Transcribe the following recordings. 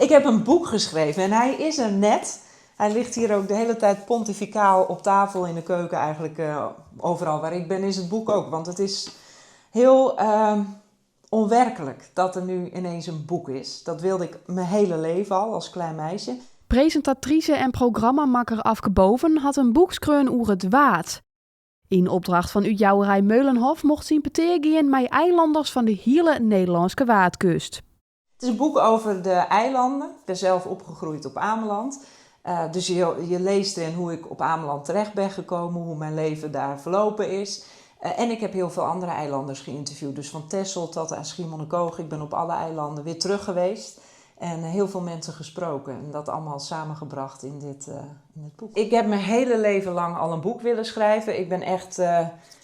Ik heb een boek geschreven en hij is er net. Hij ligt hier ook de hele tijd pontificaal op tafel in de keuken. Eigenlijk overal waar ik ben is het boek ook. Want het is heel onwerkelijk dat er nu ineens een boek is. Dat wilde ik mijn hele leven al als klein meisje. Presintatrise en programmamakker Afke Boven hat in boek skreaun oer it Waad. Yn opdracht fan útjouwerij Meulenhoff mocht se yn petear gean mei eilanners fan de hiele Nederlânske Waadkust. Het is een boek over de eilanden. Ik ben zelf opgegroeid op Ameland. Dus je leest in hoe ik op Ameland terecht ben gekomen, hoe mijn leven daar verlopen is. En ik heb heel veel andere eilanders geïnterviewd. Dus van Texel tot aan Schiermonnikoog. Ik ben op alle eilanden weer terug geweest. En heel veel mensen gesproken. En dat allemaal samengebracht in dit boek. Ik heb mijn hele leven lang al een boek willen schrijven. Ik ben echt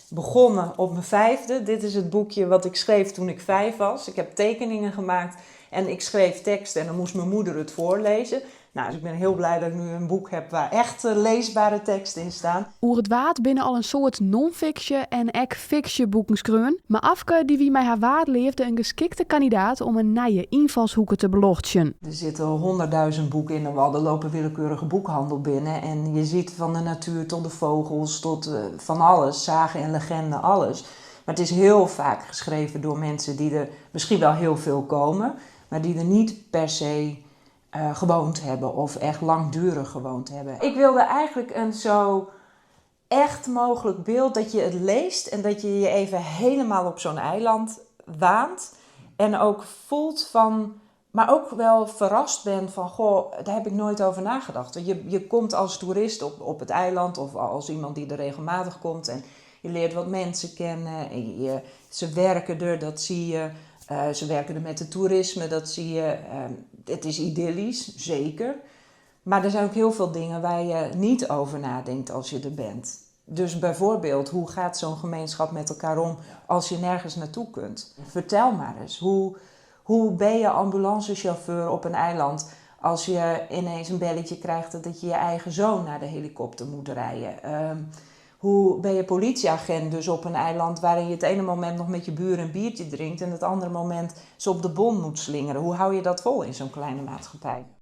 begonnen op mijn 5e. Dit is het boekje wat ik schreef toen ik 5 was. Ik heb tekeningen gemaakt en ik schreef tekst en dan moest mijn moeder het voorlezen. Dus ik ben heel blij dat ik nu een boek heb waar echt leesbare teksten in staan. Oer it Waad binne al in soad non-fiksje en ek fiksjeboeken skreaun. Mar Afke, dy wie mei har Waadleafde in geskikte kandidaat om in nije ynfalshoeke te beljochtsjen. Er zitten 100.000 boeken in de wal, er lopen willekeurige boekhandel binnen. En je ziet van de natuur tot de vogels, tot van alles, sagen en legenden, alles. Maar het is heel vaak geschreven door mensen die er misschien wel heel veel komen, maar die er niet per se gewoond hebben of echt langdurig gewoond hebben. Ik wilde eigenlijk een zo echt mogelijk beeld dat je het leest en dat je je even helemaal op zo'n eiland waant. En ook voelt van, maar ook wel verrast bent van, goh, daar heb ik nooit over nagedacht. Want je komt als toerist op het eiland of als iemand die er regelmatig komt en je leert wat mensen kennen. En ze werken er, dat zie je. Ze werken er met het toerisme, dat zie je. Het is idyllisch, zeker. Maar er zijn ook heel veel dingen waar je niet over nadenkt als je er bent. Dus bijvoorbeeld, hoe gaat zo'n gemeenschap met elkaar om als je nergens naartoe kunt? Vertel maar eens, hoe ben je ambulancechauffeur op een eiland als je ineens een belletje krijgt dat je je eigen zoon naar de helikopter moet rijden? Hoe ben je politieagent dus op een eiland waarin je het ene moment nog met je buren een biertje drinkt en het andere moment ze op de bon moet slingeren? Hoe hou je dat vol in zo'n kleine maatschappij?